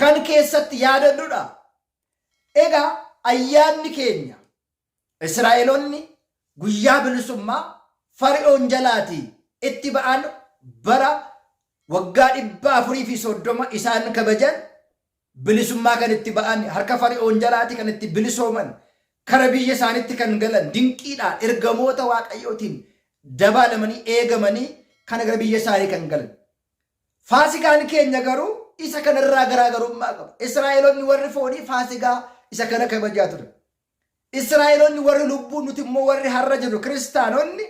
kan keessatti yaadannudha. Egaa ayyaanni keenya Israa'eloonni guyyaa bilisummaa Fari'oon jalaatii itti ba'an bara waggaa 430 isaan kabajan bilisummaa kan itti ba'an harka Fari'oon jalaatii kan itti bilisooman kara biyya isaanitti kan galan dinqiidhaan ergamoota Waaqayyootiin dabaalamanii eegamanii kana gara biyya isaanii kan galan. Faasikaan keenya garuu isa kanarraa garaagarummaa qaba. Israa'eloonni warri foonii faasikaa isa kana kabajaa turan. Israa'eloonni warri lubbuu nuti immoo warri har'a jirru kiristaanonni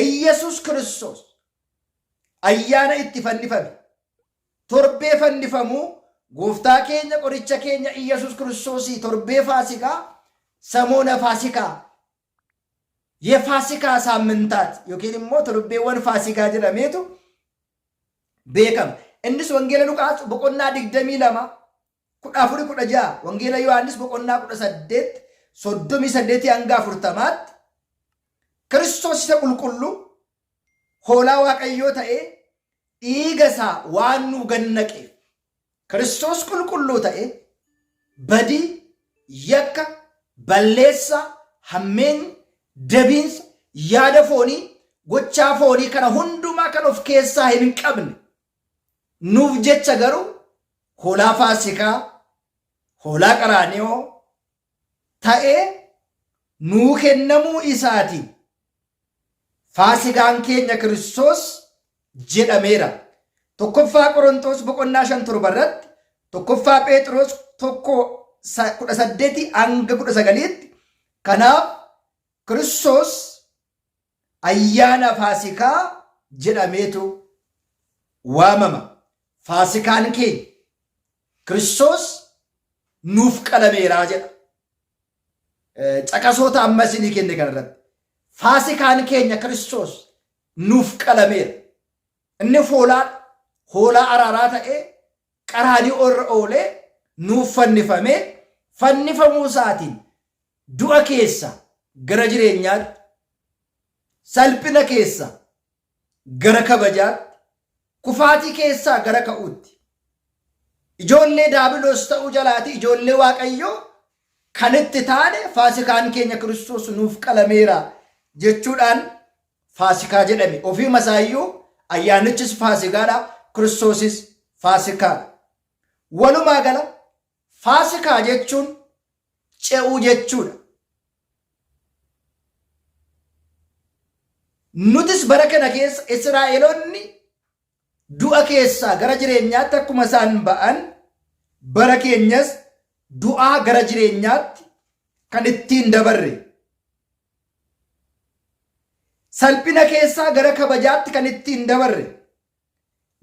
Iyyasuus Kiristoos ayyaana itti fannifame torbee fannifamuu gooftaa keenya qoricha keenya Iyyasuus Kiristoosii torbee faasikaa samoona faasikaa የፋሲካ ሳምንታት yookiin immoo torbeewwan faasikaa jedhameetu beekama. Innis Wangeela Luqaas boqonnaa 22 14 16 Wangeela Yohaannis boqonnaa 18 38 hanga 40tti Kiristoos isa qulqulluu hoolaa Waaqayyoo ta'ee dhiiga isaa waan nuu gannaqeef Kiristoos qulqulluu ta'ee badii, yakka, balleessaa, hammeenya, dabiinsa, yaada foonii, gochaa foonii kana hundumaa kan of keessaa hin qabne nuuf jecha garuu hoolaa faasikaa, hoolaa qaraaniyoo ta'ee nuu kennamuu isaatiin faasikaan keenya Kiristoos jedhameera. Tokkoffaa Qorontoos boqonnaa 5 7 irratti, tokkoffaa Pheexiroos 1 18 hanga 19tti kanaaf Kiristoos ayyaana faasikaa jedhameetu waamama. Faasikaan keenya Kiristoos nuuf qalameeraa jedha. Caqasoota amma isinii kenne kanarratti. Faasikaan keenya Kiristoos nuuf qalameera. Inni foolaa hoolaa araaraa ta'ee qaraani'oo irra oolee nuuf fannifamee fannifamuu isaatiin du'a keessa gara jireenyaatti, salphina keessa gara kabajaatti, kufaatii keessaa gara ka'uutti, ijoollee daabiloos ta'uu jalaati ijoollee Waaqayyoo kan itti taane faasikaan keenya Kiristoos nuuf qalameera jechuudhaan faasikaa jedhame. Ofiima isaayyuu ayyaanichis faasikaadha, Kiristoosis faasikaadha. Walumaa gala faasikaa jechuun ce'uu jechuudha. Nutis bara kana keessa Israa'eloonni du'a keessaa gara jireenyaatti akkuma isaan ba'an bara keenyas du'aa gara jireenyaatti kan ittiin dabarre salphina keessaa gara kabajaatti kan ittiin dabarre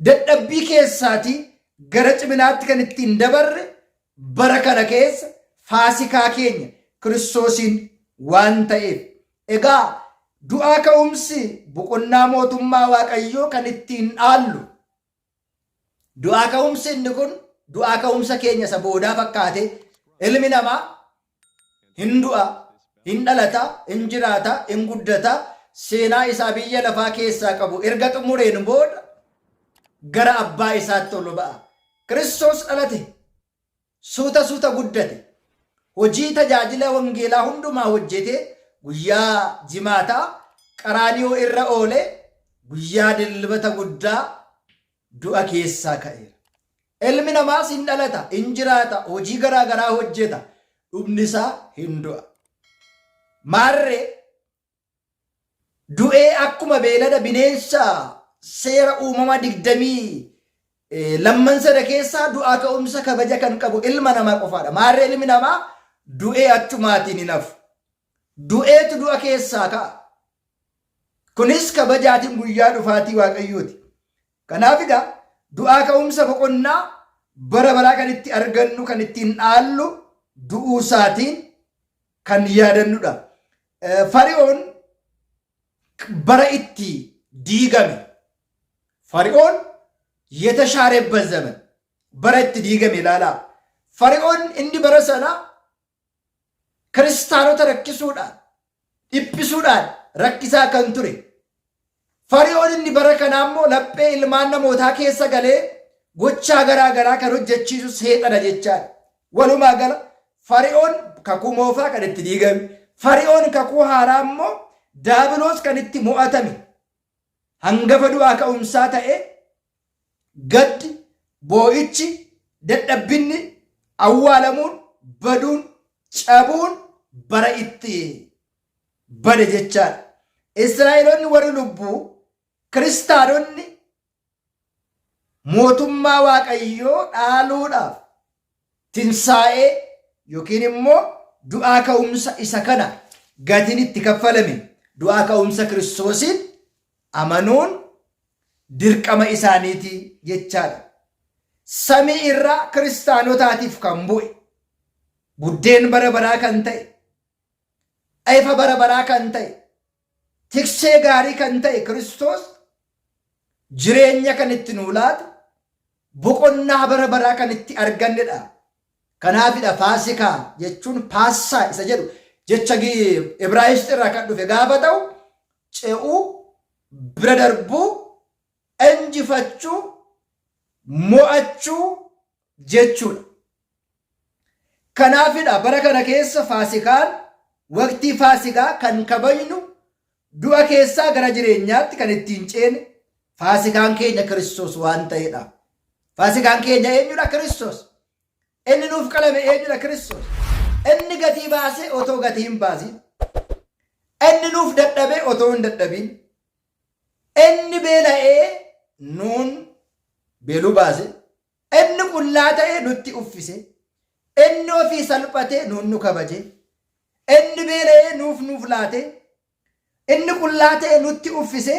Dadhabbii keessaatii gara ciminaatti kan ittiin dabarre bara kana keessa faasikaa keenya Kiristoosiin waan ta'eef. Egaa du'aa ka'umsi boqonnaa mootummaa Waaqayyoo kan ittiin dhaallu. Du'aa ka'umsi inni kun du'aa ka'umsa keenya isa boodaa fakkaate ilmi namaa hin du'a, hin dhalata, hin jiraata, hin guddata, seenaa isaa biyya lafaa keessaa qabu erga xumureen booda gara abbaa isaatti ol ba'a. Kiristoos dhalate, suuta suuta guddate, hojii tajaajila wangeelaa hundumaa hojjete, guyyaa jimaataa qaraaniyoo irra oole, guyyaa dilbata guddaa du'a keessaa ka'eera. Ilmi namaas hin dhalata, hin jiraata, hojii garaa garaa hojjeta, dhumni isaa hin du'a. Maarree du'ee akkuma beelada bineensa seera uumama digdamii lamman sana keessaa du'aa ka'umsa kabaja kan qabu ilma namaa qofaadha. Maarree ilmi namaa du'ee achumaatiin hin hafu. Du'eetu du'a keessaa ka'a. Kunis kabajaatiin guyyaa dhufaatii Waaqayyooti. Kanaaf egaa du'aa ka'umsa boqonnaa bara baraa kan itti argannu kan ittiin dhaallu du'uu isaatiin kan yaadannudha. Fari'oon bara itti diigame. Fari'oon yetashaarebbat zemen bara itti diigame ilaalaa. Fari'oon inni bara sana kiristaanota rakkisuudhaan, dhiphisuudhaan rakkisaa kan ture. Fari'oon inni bara kanaa immoo laphee ilmaan namootaa keessa galee gochaa garaa garaa kan hojjechiisu seexana jechaadha. Walumaa gala Fari'oon kakuu moofaa kan itti diigame, Fari'oon kakuu haaraa immoo Daabiloos kan itti mo'atame, hangafa du'aa ka'umsaa ta'ee gaddi, boo'ichi, dadhabbinni, awwaalamuun, baduun, cabuun bara itti bade jechaadha. Israa'eloonni warri lubbuu kiristaanonni mootummaa Waaqayyoo dhaaluudhaaf tinsaa'ee yookiin immoo du'aa ka'umsa isa kana gatiin itti kaffalame du'aa ka'umsa Kiristoosiin amanuun dirqama isaaniiti jechaadha. Samii irraa kiristaanotaatiif kan bu'e buddeen bara baraa kan ta'e ifa bara baraa kan ta'e tiksee gaarii kan ta'e Kiristoos jireenya kan itti nuu laatu boqonnaa bara baraa kan itti argannedha. Kanaafidha Faasikaa jechuun paassaa isa jedhu jecha Ibraayisxi irraa kan dhufe gaafa ta'u ce'uu, bira darbuu, injifachuu, mo'achuu jechuudha. Kanaafidha bara kana keessa Faasikaan waqtii Faasikaa kan kabajnu du'a keessaa gara jireenyaatti kan ittiin ceene Faasikaan keenya Kiristoos waan ta'edha. Faasikaan keenya eenyudha? Kiristoos. Inni nuuf qalame eenyudha? Kiristoos. Inni gatii baasee otoo gatii hin baasiin. Inni nuuf dadhabee otoo hin dadhabiin. Inni beela'ee nuun beeluu baase. Inni qullaa ta'e nutti uffise. Inni ofii salphate nuun nu kabaje. Inni beela'ee nuuf nuuf laate. Inni qullaa ta'e nutti uffise.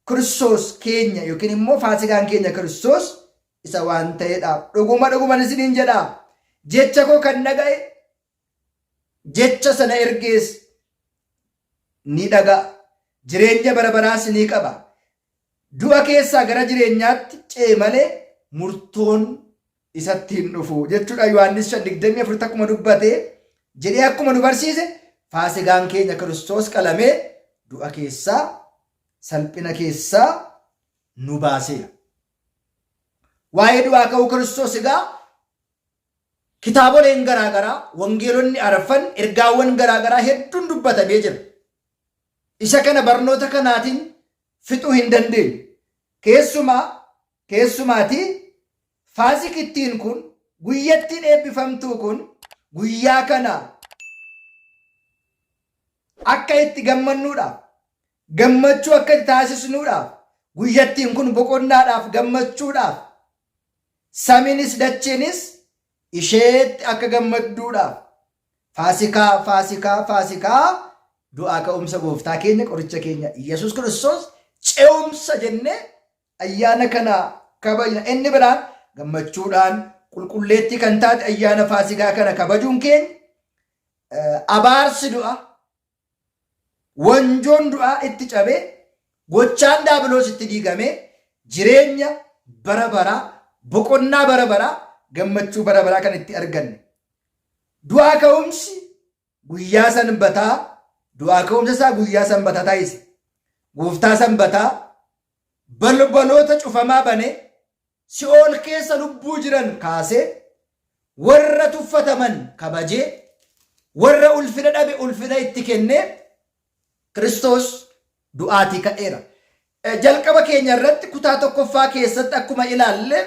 Kiristoos keenya yookiin immoo Faasikaan keenya Kiristoos isa waan ta'edha. Dhuguma dhuguman isiniin jedha. Jecha koo kan dhaga'e jecha sana ergees ni dhaga'a. Jireenya bara baraas ni qaba. Du'a keessaa gara jireenyaatti ce'e malee murtoon isatti hin dhufu jechuudha. Yohaannis 5:24 akkuma dubbate jedhee akkuma nu barsiise Faasigaan keenya Kiristoos qalamee du'a keessaa salphina keessaa nu baaseera. Waa'ee du'aa ka'uu Kiristoos egaa kitaaboleen garaa garaa wangeelonni arfan ergaawwan garaa garaa hedduun dubbatamee jira. Isa kana barnoota kanaatiin fixuu hin dandeenyu. Keessumaa keessumaatii faasikittiin kun guyyattiin eebbifamtuu kun guyyaa kana akka itti gammannuudhaaf gammachuu akka itti taasisnuudhaaf guyyattiin kun boqonnaadhaaf gammachuudhaaf samiinis dacheenis isheetti akka gammadduudhaaf Faasikaa Faasikaa Faasikaa du'aa ka'umsa gooftaa keenya qoricha keenya Yesuus Kiristoos ce'umsa jennee ayyaana kana kabajna. Inni biraan gammachuudhaan qulqulleettii kan taate ayyaana Faasikaa kana kabajuun keenya abaarsi du'a wanjoon du'aa itti cabee gochaan daabiloos itti diigamee jireenya bara baraa boqonnaa bara baraa gammachuu bara baraa kan itti arganne. Du'aa ka'umsi guyyaa sanbataa du'aa ka'umsa isaa guyyaa sanbataa taasise. Gooftaa sanbataa balbaloota cufamaa banee si'ool keessa lubbuu jiran kaasee warra tuffataman kabajee warra ulfina dhabe ulfina itti kennee Kiristoos du'aatii ka'eera. Jalqaba keenya irratti kutaa tokkoffaa keessatti akkuma ilaalle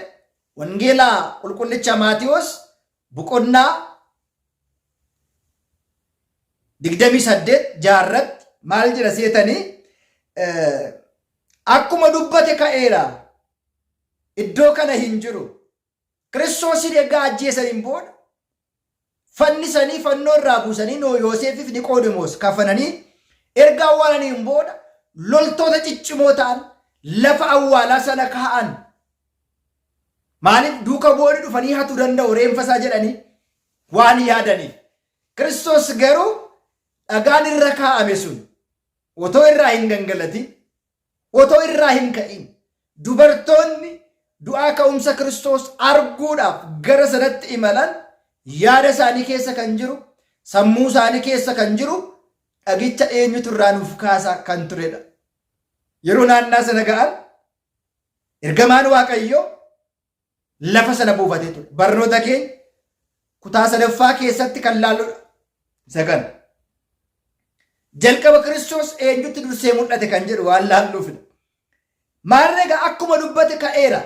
Wangeela Qulqullicha Maatiyoos boqonnaa 28 jaarratti maal jedha seetanii akkuma dubbate ka'eera. Iddoo kana hin jiru. Kiristoosiin erga ajjeesaniin booda fannisanii fannoo irraa buusanii noo Yooseefiif Niqoodimoos kafananii erga awwaalaniin booda loltoota ciccimoo ta'an lafa awwaalaa sana kaa'an. Maaliif duuka bu'oonni dhufanii hatuu danda'u reenfa isaa jedhanii waan yaadaniif. Kiristoos garuu dhagaan irra kaa'ame sun otoo irraa hin gangalatin otoo irraa hin ka'in dubartoonni du'aa ka'umsa Kiristoos arguudhaaf gara sanatti imalan yaada isaanii keessa kan jiru, sammuu isaanii keessa kan jiru dhagicha eenyutu irraa nuuf kaasa kan turedha. Yeroo naannaa sana ga'an ergamaan Waaqayyoo Lafa sana buufatee ture. Barnoota keenya kutaa sadaffaa keessatti kan laalludha. Isa kana. Jalqaba Kiristoos eenyutti dursee mul'ate kan jedhu waan laalluufidha. Maarree egaa akkuma dubbate ka'eera.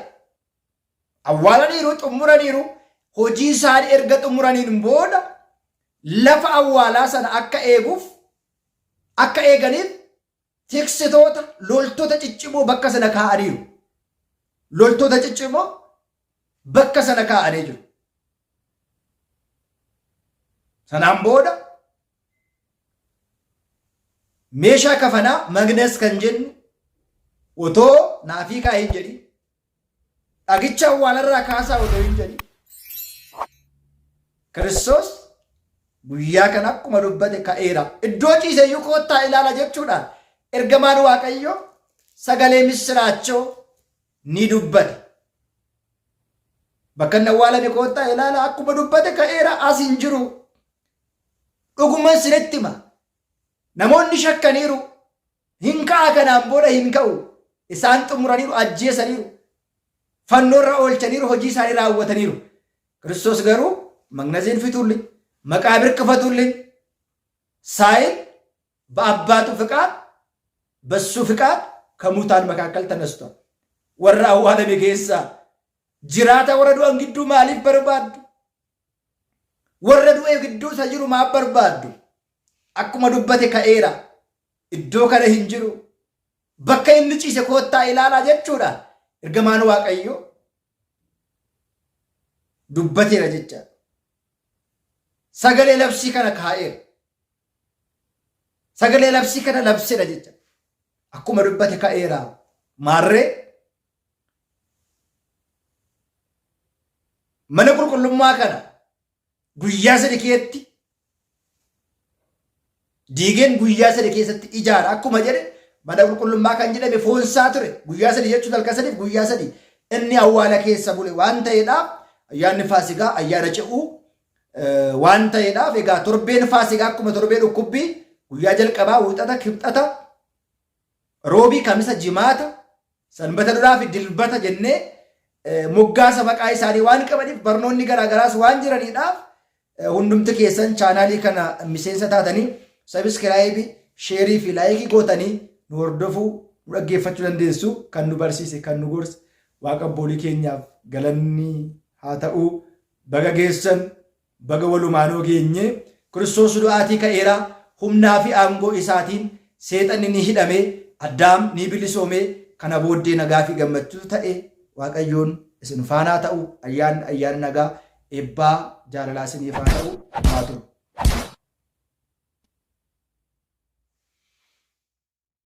Awwaalaniiru, xumuraniiru. Hojii isaanii erga xumuraniin booda lafa awwaalaa sana akka eeguuf akka eeganiif tiksitoota loltoota ciccimoo bakka sana kaa'aniiru. Loltoota ciccimoo bakka sana kaa'anii jiru. Sanaan booda meeshaa kafanaa magnes kan jennu otoo naafii kaa'ee hin jedhin dhagicha awwaalarraa kaasaa otoo hin jedhin Kiristoos guyyaa kana akkuma dubbate ka'eera. Iddoo ciise iyyuu koottaa ilaala jechuudhaan ergamaan Waaqayyoo sagalee missiraachoo ni dubbate. Bakka inni awwaalame koottaa ilaala akkuma dubbate ka'eera as hin jiru. Dhuguman sinitti hima. Namoonni shakkaniiru. Hin ka'a kanaan booda hin ka'u. Isaan xumuraniiru, ajjeesaniiru. Fannoorra oolchaniiru, hojii isaanii raawwataniiru. Kiristoos garuu magnaziin fituulli, maqaabir kifatuulli, ሳይል በአባቱ ፍቃድ በሱ ፍቃድ ከሙታን መካከል ተነስቷል። Warra awwaalame keessaa jiraata warra du'an gidduu maaliif barbaaddu? Warra du'e gidduu isa jiru maaf barbaaddu? Akkuma dubbate ka'eera. Iddoo kana hin jiru. Bakka inni ciise koottaa ilaalaa jechuudha. Ergamaan Waaqayyoo dubbateera jechaadha. Sagalee labsii kana kaa'eera. Sagalee labsii kana labseera jecha. Akkuma dubbate ka'eera. Maarree mana qulqullummaa kana guyyaa sadi keessatti diigeen guyyaa sadi keessatti ijaara akkuma jedhe mana qulqullummaa kan jedhame foonsaa ture guyyaa sadi jechuun halkan sadiif guyyaa sadi inni awwaala keessa bule waan ta'eedhaaf ayyaanni faasigaa ayyaana ce'uu waan ta'eedhaaf egaa torbeen faasigaa akkuma torbee dhukkubbii guyyaa jalqabaa wixata kibxata roobii kamisa jimaata sanbata duraa fi dilbata jennee moggaasa maqaa isaanii waan qabaniif barnoonni garaagaraas waan jiraniidhaaf hundumti keessan chaanaalii kana miseensa taatanii sabiskiraayibii sheerii fi laayikii gootanii nu hordofuu nu dhaggeeffachuu dandeessu kan nu barsiise kan nu gorse waaqa abboolii keenyaaf galanni haa ta'u. Baga geessan, baga walumaanuu geenye. Kiristoos du'aatii ka'eera. Humnaa fi aangoo isaatiin seexanni ni hidhame, Addaam ni bilisoome. Kana booddee nagaa fi gammachuu ta'e. Waaqayyoon isin faanaa ta'u. Ayyaanni ayyaana nagaa, eebbaa, jaalalaa isiniif haa ta'u. Haa turu.